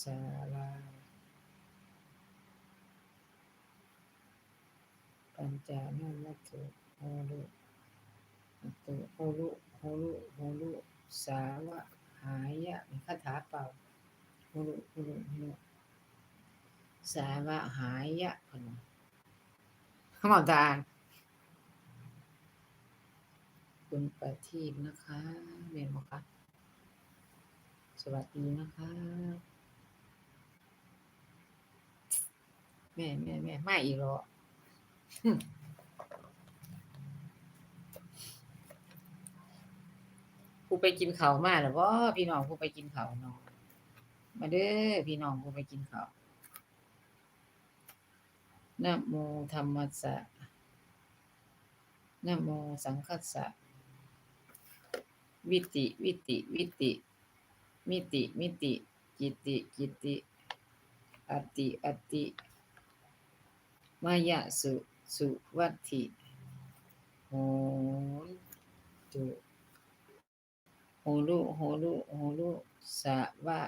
ສາລາ ປັນຈານະວັດຖຸ ໂຫລຸ ໂຫລຸໂຫລຸໂຫລຸ ສາວະຫາຍະ ນີ້ຄາຖາເປົ່າ ໂຫລຸໂຫລຸໂຫລຸ ສາວະຫາຍະ ເພິ່ນວ່າ ເວົ້າຕາມ ຄຸນປະທີບນະຄະ ແມ່ນບໍ່ຄະ? ສະຫວັດດີນະຄະ ແມ່ນໆໆ ມາອີກແລ້ວ ຜູ້ໄປກິນເຂົ້າມາແລ້ວບໍ່ ພີ່ນ້ອງຜູ້ໄປກິນເຂົ້າເນາະ? ມາເດີພີ່ນ້ອງຜູ້ໄປກິນເຂົ້າ. ນະໂມທຳມັດສະ ນະໂມສັງຄັດສະ ວິຕິ ວິຕິ ວິຕິ ມິຕິ ມິຕິ ກິຕິ ກິຕິ ອັດຕິ ອັດຕິ ມະຍະສຸ ສຸວັດຖິ ໂຫນຕຸ ໂຫລຸ ໂຫລຸ ໂຫລຸ ສະວະ